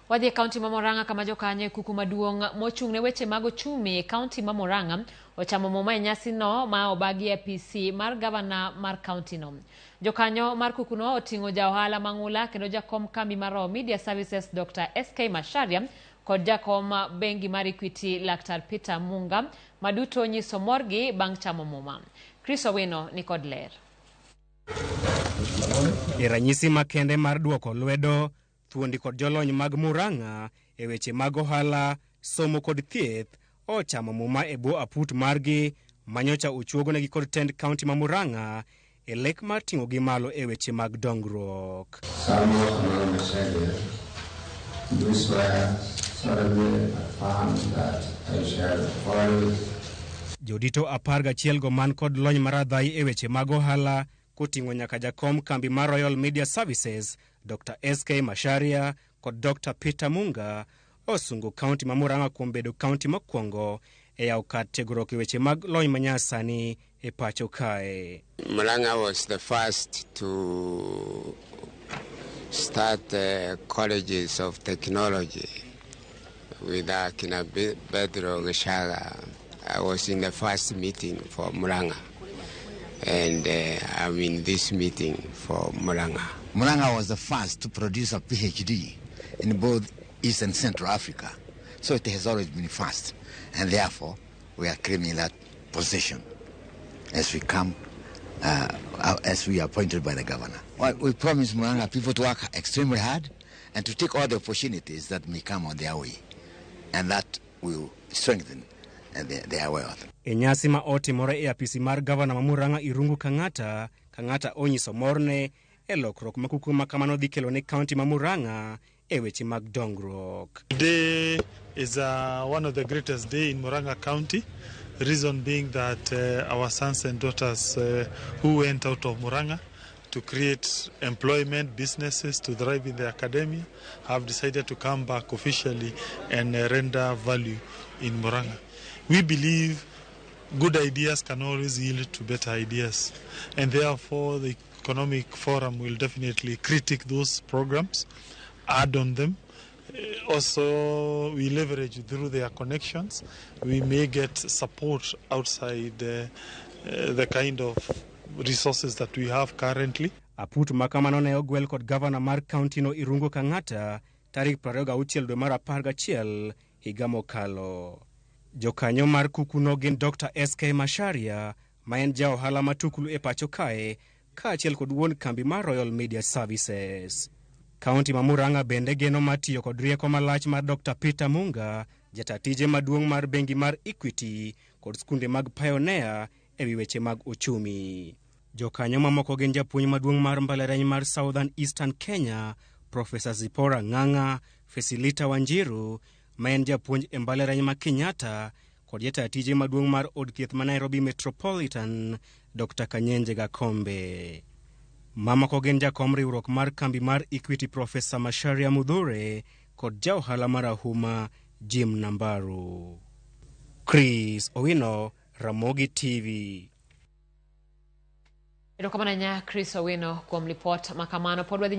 Wadhi e kaunti ma Murang'a kama jokanyo e kuku maduong' mochung' ne weche mag ochumi e kaunti ma Murang'a ochamo muma e nyasino ma obagi e apisi mar gavana mar kaunti no. Jokanyo mar kukuno oting'o ja ohala mang'ula kendo jakom kambi mar Royal Media Services Dr. SK Macharia kod jakom bengi mar Equity Laktar Peter Munga maduto nyiso morgi bang' chamo muma. Chris Owino ni kod ler. E ranyisi makende mar duoko lwedo thuondi kod jolony mag Murang'a e weche mag ohala, somo kod thieth ochamo muma e bwo aput margi manyocha ochuogonegi kod tend kaunti ma Murang'a e lek mar ting'ogi malo e weche mag dongruok. Samuel Kamau Macharia, do swear solemnly affirm that I shall always Jodito 11 go man kod lony maradhai e weche mag ohala koting'o nyaka jakom kambi mar Royal Media Services Dr. SK Macharia kod Dr. Peter Munga osungo kaunti ma Murang'a kuom bedo kaunti mokwongo e yawo kar tiegruok e weche mag lony manyasani e pacho kae. Murang'a was the first to start colleges of technology with Akina Pedro Gachagua. I was in the first meeting for Murang'a, and I'm in this meeting for Murang'a. Murang'a was the first to produce a PhD in both East and Central Africa. So it has always been first. And therefore, we are claiming that position as we come, as we are appointed by the governor. Well, we promise Murang'a people to work extremely hard and to take all the opportunities that may come on their way. And that will strengthen their wealth. E nyasi ma otimore e apisi mar gavana ma Murang'a Irungu Kang'ata, Kang'ata onyiso morne e lokruok ma kuku ma kamano dhi kelo ne kaunti ma Murang'a e weche mag dongruok. Today is one of the greatest day in Murang'a County. Reason being that our sons and daughters who went out of Murang'a to create employment, businesses, to thrive in the academia, have decided to come back officially and render value in Murang'a. We believe good ideas can always yield to better ideas, and therefore the Economic Forum will definitely critique those programs, add on them. Also, we leverage through their connections. We may get support outside the kind of resources that we have currently. Aput ma kamano ne ogwel kod gavana mar kaunti no Irungu Kang'ata tarik 26 dwe mar 11 higa mokalo. Jokanyo mar kukuno gin Dr. SK Macharia ma en ja ohala matuklu e pacho kae kaachiel kod wuon kambi mar Royal Media Services. Kaunti ma Murang'a bende geno mar tiyo kod rieko malach mar Dr. Peter Munga, jata tije maduong' mar bengi mar Equity kod skunde mag Pioneer e wi weche mag ochumi. Jokanyo mamoko gin japuonj maduong' mar mbalariany mar Southern Eastern Kenya, Profesa Zipporah Ng'ang'a, Fesilita Wanjiru, ma en japuonj e mbalariany ma Kenyatta, kod jata tije maduong' mar od thieth ma Nairobi Metropolitan, Dr. Kanyenje Gakombe. Mamoko gin jakom riwruok mar kambi mar Equity Profesa Macharia Mudhure kod ja ohala marahuma Jim Nambaru. Chris Owino, Ramogi TV. Erokamano ahinya Chris Owino kuom lipot ma kamano. Pod wadhi